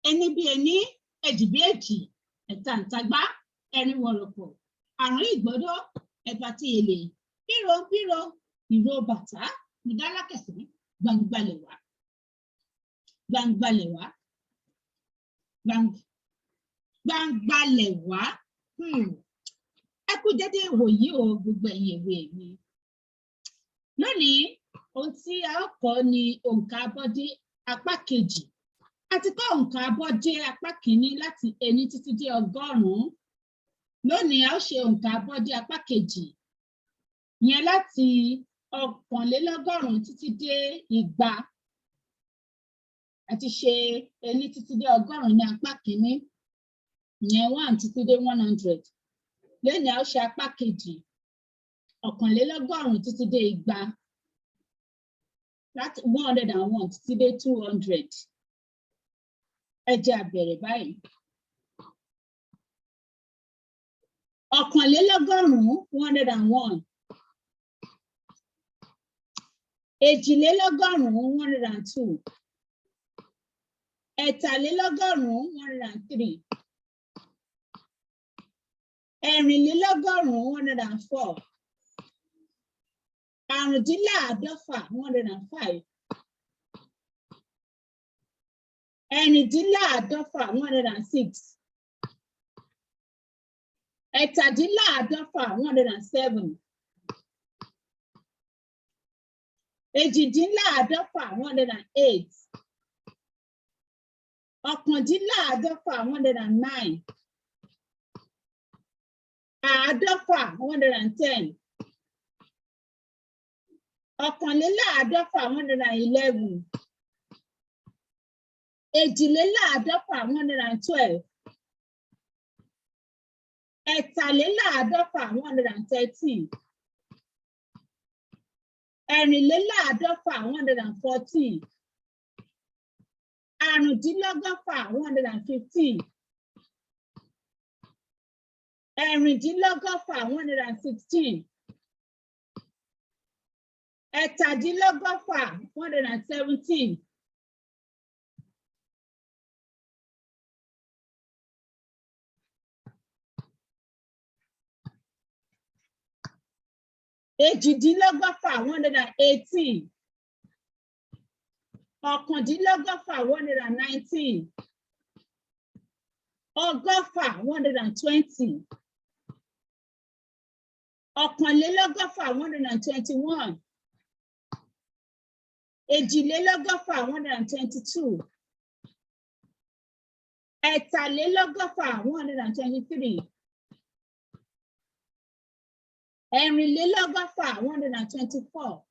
Ení bí ení, èjì bí èjì, ẹ̀ta ǹtagbá, ẹ̀rin wọ̀rọ̀kọ̀, àrún ìgbọ́dọ̀, ẹ̀fà tí èlé, bíro bíro, ìró bàtá, mùdálákẹ̀sán, gbangbalẹ̀wá, gbangbalẹ̀wá, gbangbalẹ̀wá. Ẹ kú dédé ìwòyí o, gbogbo ẹ̀yin èwe mi. Lónìí, ohun tí a ó kọ́ ni òǹkà abọ́dé apá kejì. A ti kọ́ òǹkà abọ́dé apá kìíní láti ení títí dé 100. Lónìí, a ó ṣe òǹkà abọ́dé apá kejì yẹn láti 101 títí dé 200. A ti ṣe ení títí dé 100 ní apá kìíní, ìyẹn 1 títí dé 100. Lónìí, a ó ṣe apá kejì, 101 títí dé 200, láti 101 títí dé 200. Ẹ jẹ́ a bẹ̀rẹ̀ báyìí. 101, 101. 102, 102. 103, 103. 104, 104. 105, 105. 106, 106. 107, 107. 108, 108. 199, 109. 50, 110. 111, 111. 102, 112. 153, 113. 154, 114. 165, 115. 116, 116. 167, 117. 168, 118. 119, 119. 100, 120. 101, 121. 102, 122. 183, 123. 184, 124.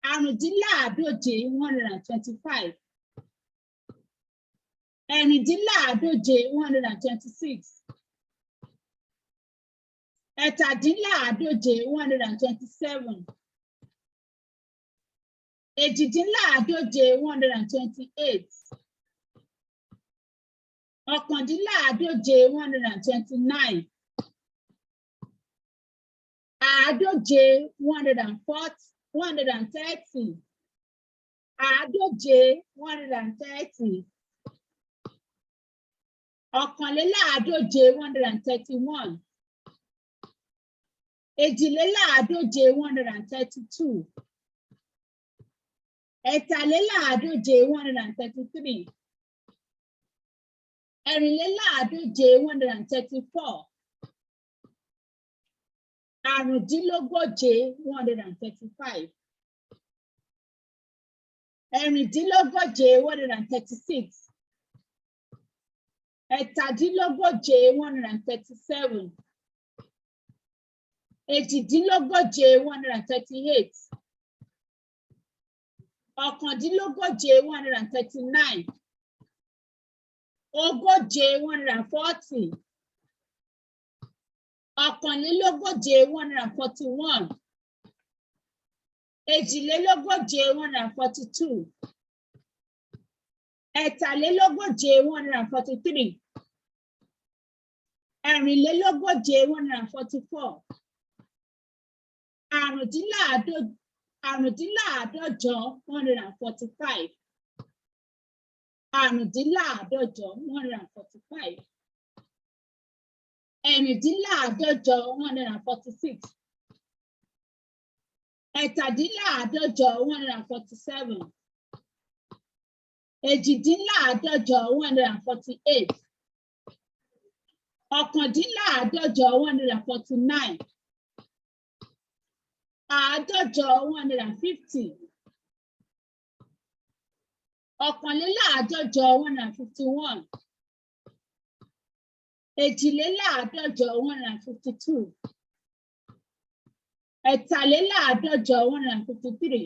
125, 125. 126, 126. 147, 127. 148, 128. 149, 129. 50, 140, 130. 50, 130. 131, 131. 142, 132. 143, 133. 144, 134. 135, 135. 136, 136. 137, 137. 138, 138. 139, 139. 40, 140. 141, 141. 142, 142. 143, 143. 144, 145, Àrùndínláàádọ́jọ, 145. Àrùndínláàádọ́jọ, 145. Ẹ̀rìndínláàádọ́jọ, 146. Ẹ̀tàdínláàádọ́jọ, 147. Èjìdínláàádọ́jọ, 148. Ọ̀kàndínláàádọ́jọ, 149. Àádọ́jọ, 150. Ọ̀kànléláàádọ́jọ, 151. Èjìléláàádọ́jọ, 152. Ẹ̀tàléláàádọ́jọ, 153.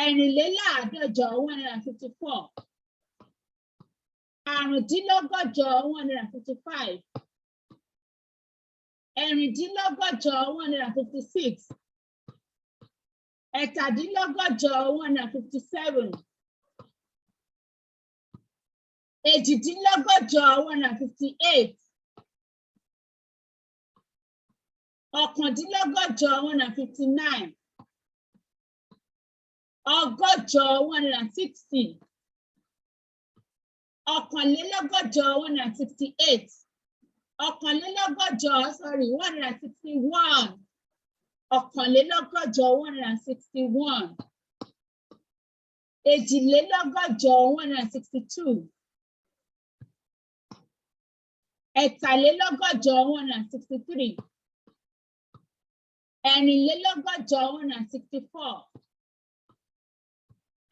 Ẹ̀rìnléláàádọ́jọ, 154. Àrùndínlọ́gọ́jọ, 155. Ẹ̀rìndínlọ́gọ́jọ, 156. Ẹ̀tàdínlọ́gọ́jọ, 157. Èjìdínlọ́gọ́jọ, 158. Ọ̀kàndínlọ́gọ́jọ, 159. Ọgọ́jọ, 160. Ọ̀kànlélọ́gọ́jọ, 168. Ọ̀kànlélọ́gọ́jọ, sorry, 161. Ọ̀kànlélọ́gọ́jọ, 161. Èjìlélọ́gọ́jọ, 162. Ẹ̀tàlélọ́gọ́jọ, 163. Ẹ̀rìnlélọ́gọ́jọ, 164.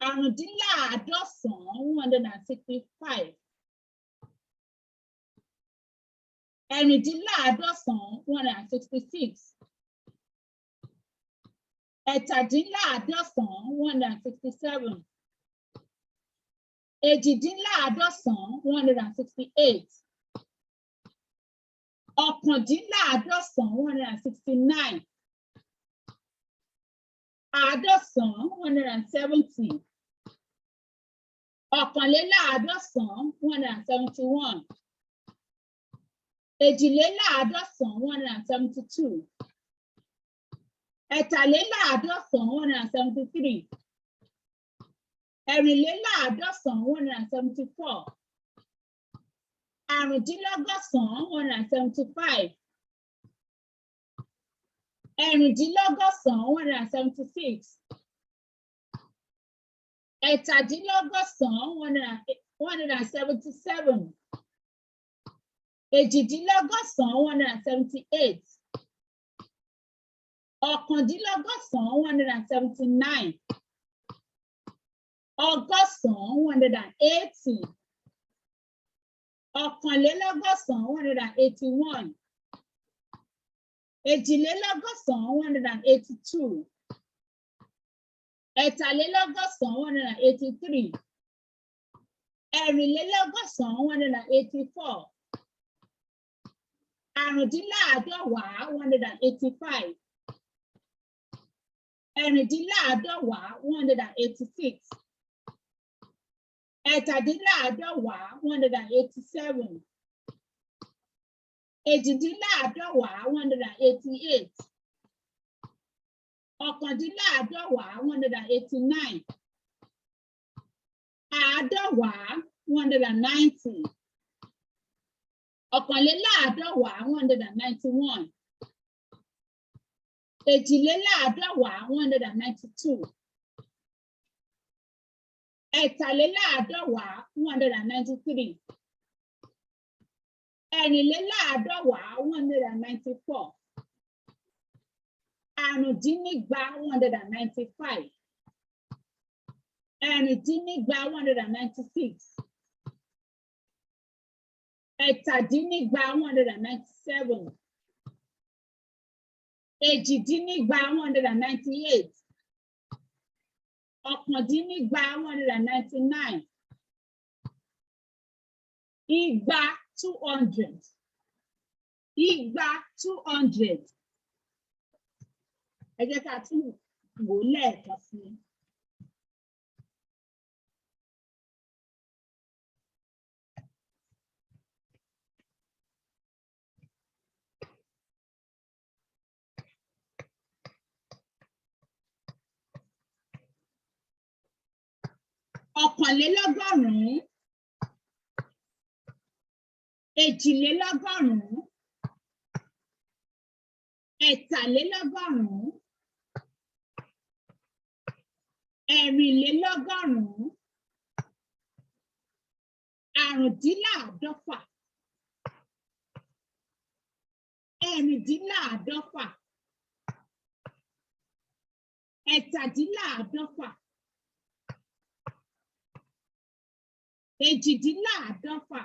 Àrùndínláàádọ́sàn, 165. Ẹ̀rìndínláàádọ́sàn, 166. Ẹ̀tàdínláàádọ́sàn, 167. Èjìdínláàádọ́sàn, 168. Ọ̀kàndínláàádọ́sàn, 169. Àádọ́sàn, 170. Ọ̀kànléláàádọ́sàn, 171. Èjìléláàádọ́sàn, 172. Ẹ̀tàléláàádọ́sàn, 173. Ẹ̀rìnléláàádọ́sàn, 174. Àrùndínlọ́gọ́sàn, 175. Ẹ̀rìndínlọ́gọ́sàn, 176. Ẹ̀tàdínlọ́gọ́sàn, 177. Èjìdínlọ́gọ́sàn, 178. Ọ̀kàndínlọ́gọ́sàn, 179. Ọgọ́sàn, 180. Ọ̀kànlélọ́gọ́sàn, 181. Èjìlélọ́gọ́sàn, 182. Ẹ̀tàlélọ́gọ́sàn, 183. Ẹ̀rìnlélọ́gọ́sàn, 184. Àrùndínláàádọ́wàá, 185. Ẹ̀rìndínláàádọ́wàá, 186. Ẹ̀tàdínláàádọ́wàá, 187. Èjìdínláàádọ́wàá, 188. Ọ̀kàndínláàádọ́wàá, 189. Àádọ́wàá, 190. Ọ̀kànléláàádọ́wàá, 191. Èjìléláàádọ́wàá, 192. Ẹ̀tàléláàádọ́wàá, 193. Ẹ̀rìnléláàádọ́wàá, 194. Àrùndínnígba, 195. Ẹ̀rìndínnígba, 196. Ẹ̀tàdínnígba, 197. Èjìdínnígba, 198. Ọ̀kàndínnígba, 199. Igba, 200. Igba, 200. Ẹ jẹ́ ká tún wò ó lẹ́ẹ̀kan sí i. Ọ̀kànlélọ́gọ́rùn-ún, èjìlélọ́gọ́rùn-ún, ẹ̀tàlélọ́gọ́rùn-ún, ẹ̀rìnlélọ́gọ́rùn-ún, àrùndínláàádọ́fà, ẹ̀rìndínláàádọ́fà, ẹ̀tàdínláàádọ́fà, èjìdínláàádọ́fà,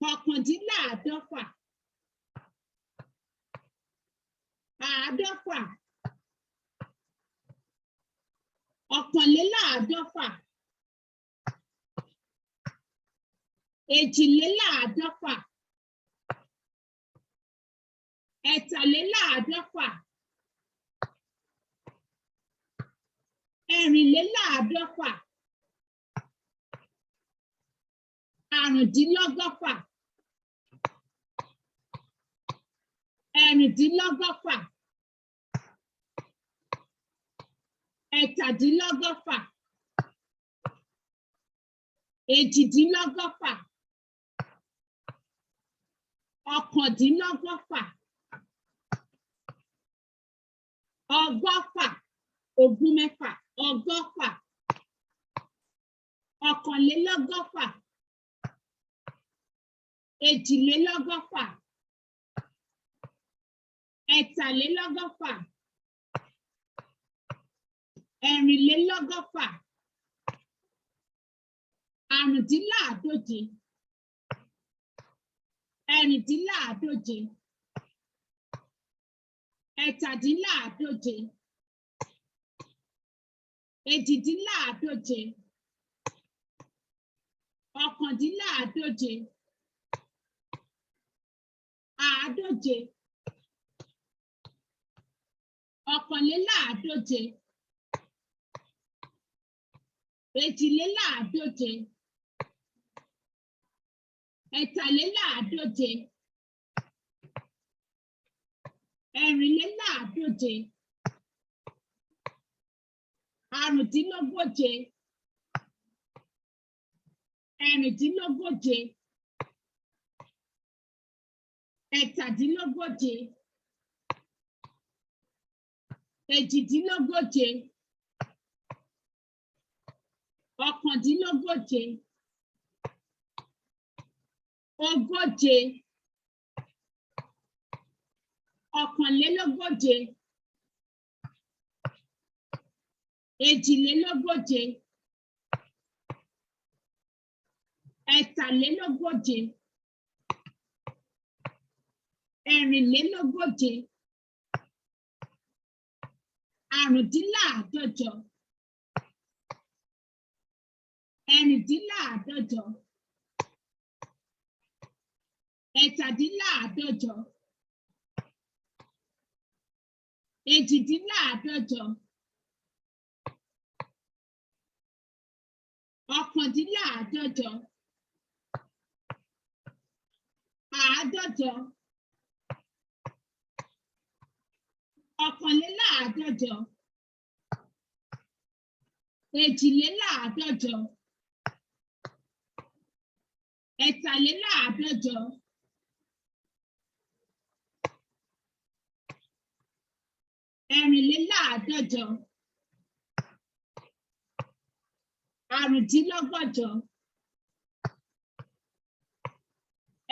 ọ̀kàndínláàádọ́fà, àádọ́fà, ọ̀kànléláàádọ́fà, èjìléláàádọ́fà, ẹ̀tàléláàádọ́fà, ẹ̀rìnléláàádọ́fà, àrùndínlọ́gọ́fà, ẹ̀rìndínlọ́gọ́fà, ẹ̀tàdínlọ́gọ́fà, èjìdínlọ́gọ́fà, ọ̀kàndínlọ́gọ́fà, ọgọ́fà, ogún mẹ́fà, ọgọ́fà, ọ̀kànlélọ́gọ́fà, èjìlélọ́gọ́fà, ẹ̀tàlélọ́gọ́fà, ẹ̀rìnlélọ́gọ́fà, àrùndínláàádóje, ẹ̀rìndínláàádóje, ẹ̀tàdínláàádóje, èjìdínláàádóje, ọ̀kàndínláàádóje, àádóje, ọ̀kànléláàádóje, èjìléláàádóje, ẹ̀tàléláàádóje, ẹ̀rìnléláàádóje, àrùndínlógóje, ẹ̀rìndínlógóje, ẹ̀tàdínlógóje, èjìdínlógóje, ọ̀kàndínlógóje, ogóje, ọ̀kànlélógóje, èjìlélógóje, ẹ̀tàlélógóje, ẹ̀rìnlélógóje, àrùndínláàádọ́jọ, ẹ̀rìndínláàádọ́jọ, ẹ̀tàdínláàádọ́jọ, èjìdínláàádọ́jọ, ọ̀kàndínláàádọ́jọ, àádọ́jọ, ọ̀kànléláàádọ́jọ, èjìléláàádọ́jọ, ẹ̀tàléláàádọ́jọ, ẹ̀rìnléláàádọ́jọ, àrùndínlọ́gọ́jọ,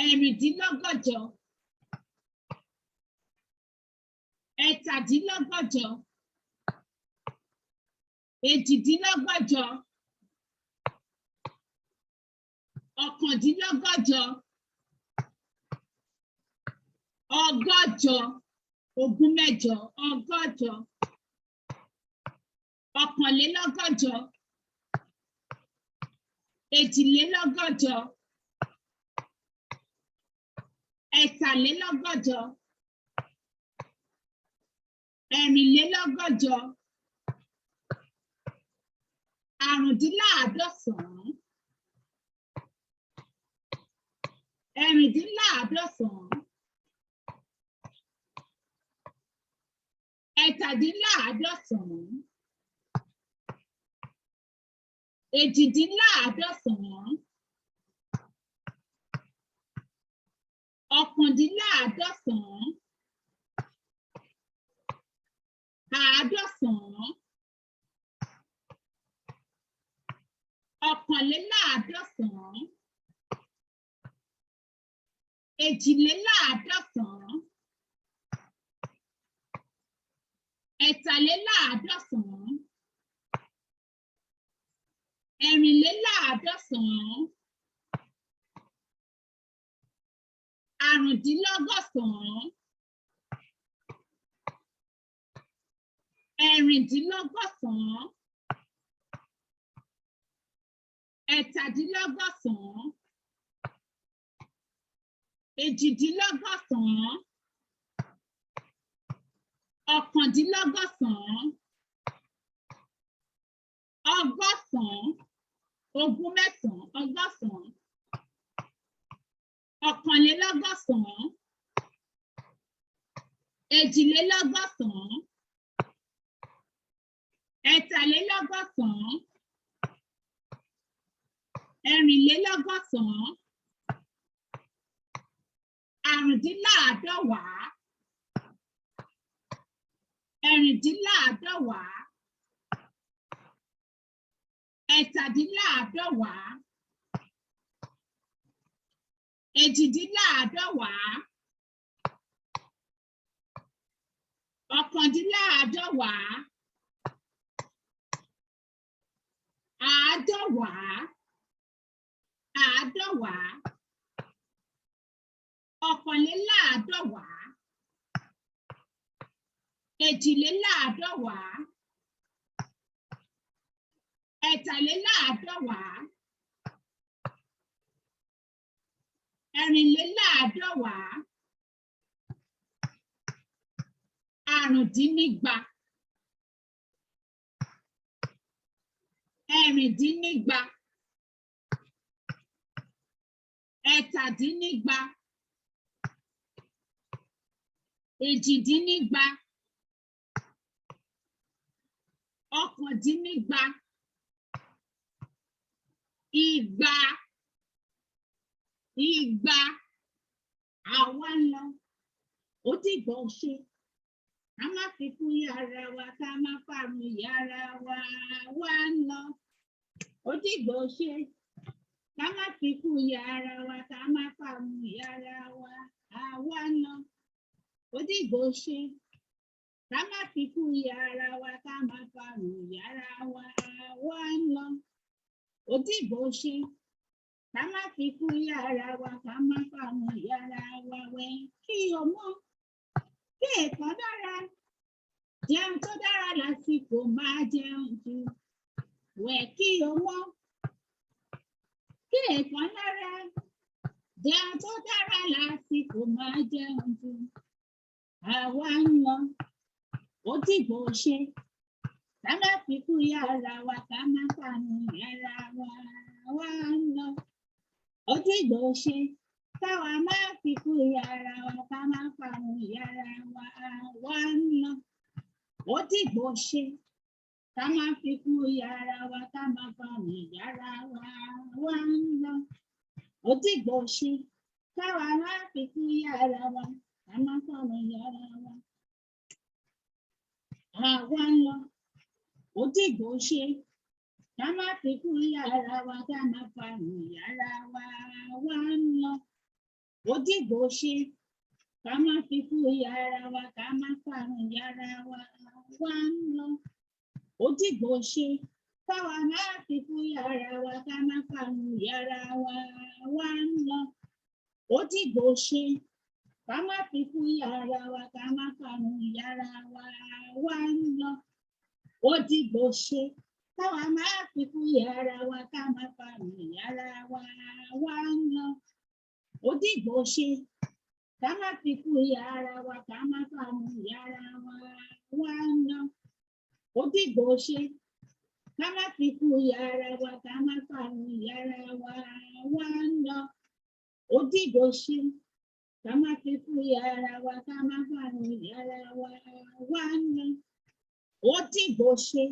ẹ̀rìndínlọ́gọ́jọ, ẹ̀tàdínlọ́gọ́jọ, èjìdínlọ́gọ́jọ, ọ̀kàndínlọ́gọ́jọ, ọgọ́jọ, ogún mẹ́jọ, ọgọ́jọ, ọ̀kànlélọ́gọ́jọ, èjìlélọ́gọ́jọ, ẹ̀tàlélọ́gọ́jọ, ẹ̀rìnlélọ́gọ́jọ, àrùndínláàádọ́sàn-án, ẹ̀rìndínláàádọ́sàn-án, ẹ̀tàdínláàádọ́sàn-án, Èjìdínláàádọ́sàn-án, ọ̀kàndínláàádọ́sàn-án, àádọ́sàn-án, ọ̀kànléláàádọ́sàn-án, èjìléláàádọ́sàn-án, ẹ̀tàléláàádọ́sàn-án, ẹ̀rìnléláàádọ́sàn-án, àrùndínlọ́gọ́sàn-án, ẹ̀rìndínlọ́gọ́sàn-án, ẹ̀tàdínlọ́gọ́sàn-án, èjìdínlọ́gọ́sàn-án, ọ̀kàndínlọ́gọ́sàn-án, ọgọ́sàn-án, ogún mẹ́sàn-án, ọgọ́sàn-án, ọ̀kànlélọ́gọ́sàn-án, èjìlélọ́gọ́sàn-án, ẹ̀tàlélọ́gọ́sàn-án, ẹ̀rìnlélọ́gọ́sàn-án, àrùndínláàádọ́wàá, ẹ̀rìndínláàádọ́wàá, ẹ̀tàdínláàádọ́wàá, èjìdínláàádọ́wàá, ọ̀kàndínláàádọ́wàá, àádọ́wàá, àádọ́wàá, ọ̀kànléláàádọ́wàá, èjìléláàádọ́wàá, ẹ̀tàléláàádọ́wàá, ẹ̀rìnléláàádọ́wàá, àrùndínnígba, ẹ̀rìndínnígba, ẹ̀tàdínnígba, èjìdínnígba, ọ̀kàndínnígba, igba, igba. Àwa ń lọ, ó dìgbà ṣe, ká má fi kú yàrá wa, ká má fàrùn yàrá wa. Àwa ń lọ, ó dìgbà ṣe, ká má fi kú yàrá wa, ká má fàrùn yàrá wa. Àwa ń lọ, ó dìgbà ṣe, ká má fi kú yàrá wa, ká má fàrùn yàrá wa. Àwa ń lọ, ó dìgbà ṣe, ká má fi kú yàrá wa, ká má fàrùn yàrá wa. Wẹ̀ kí o mọ̀ kí ẹ̀kọ́ dára, jẹun tó dára lásìkò, máa jẹun jù. Wẹ̀ kí o mọ̀ kí ẹ̀kọ́ dára, jẹun tó dára lásìkò, máa jẹun jù. Àwa ń lọ, ó dìgbò ṣe, ká má fi kú yàrá wa, ká má fàrùn yàrá wa. Àwa ń lọ, ó dìgbò ṣe, káwa má fi kú yàrá wa, ká má fàrùn yàrá wa. Àwa ń lọ, ó dìgbò ṣe, ká má fi kú yàrá wa, ká má fàrùn yàrá wa. Àwa ń lọ, ó dìgbò ṣe, káwa má fi kú yàrá wa, ká má fàrùn yàrá wa. Àwa ń lọ, ó dìgbò ṣe, ká má fi kú yàrá wa, ká má fàrùn yàrá wa. Àwa ń lọ, ó dìgbò ṣe, ká má fi kú yàrá wa, ká má fàrùn yàrá wa. Àwa ń lọ, ó dìgbò ṣe, káwa má fi kú yàrá wa, ká má fàrùn yàrá wa. Àwa ń lọ, ó dìgbò ṣe, ká má fi kú yàrá wa, ká má fàrùn yàrá wa. Àwa ń lọ, ó dìgbò ṣe, káwa má fi kú yàrá wa, ká má fàrùn yàrá wa. Àwa ń lọ, ó dìgbò ṣe, ká má fi kú yàrá wa, ká má fàrùn yàrá wa. Àwa ń lọ, ó dìgbò ṣe, ká má fi kú yàrá wa, ká má fàrùn yàrá wa. Àwa ń lọ, ó dìgbò ṣe, ká má fi kú yàrá wa, ká má fàrùn yàrá wa. Àwa ń lọ, ó dìgbò ṣe.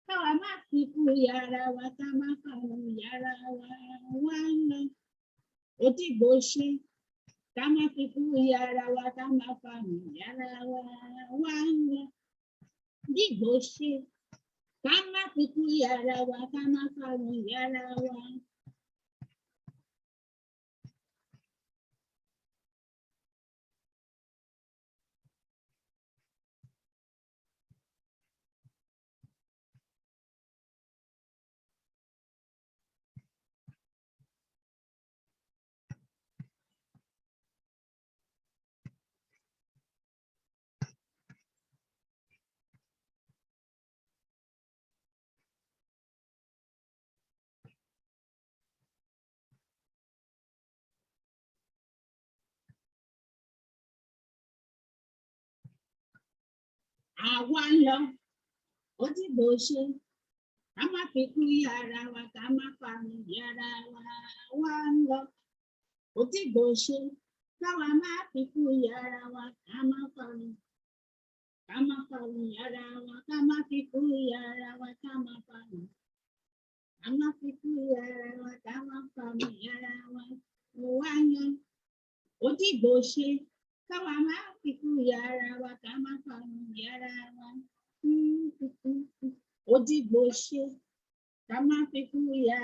Káwa má fi kú yàrá wa, ká má fàrùn yàrá wa. Wá ń lọ, ó dìgbò ṣe. Ká má fi kú yàrá wa, ká má fàrùn yàrá wa. Wá ń lọ, dìgbò ṣe. Ká má fi kú yàrá wa, ká má fàrùn yàrá wa. Àwa ń lọ, ó dìgbò ṣe. Ká má fi kú yàrá wa, ká má parun yàrá wa. Wá ń lọ, ó dìgbò ṣe. Káwa má fi kú yàrá wa, ká má parun, ká má parun yàrá wa. Ká má fi kú yàrá wa, ká má parun, ká má fi kú yàrá wa, ká má parun yàrá wa. Wá yan, ó dìgbò ṣe. Káwa má fi kú yàrá wa, ká má parun yàrá wa. Ó dìgbò ṣe. Ká má fi kú yàrá.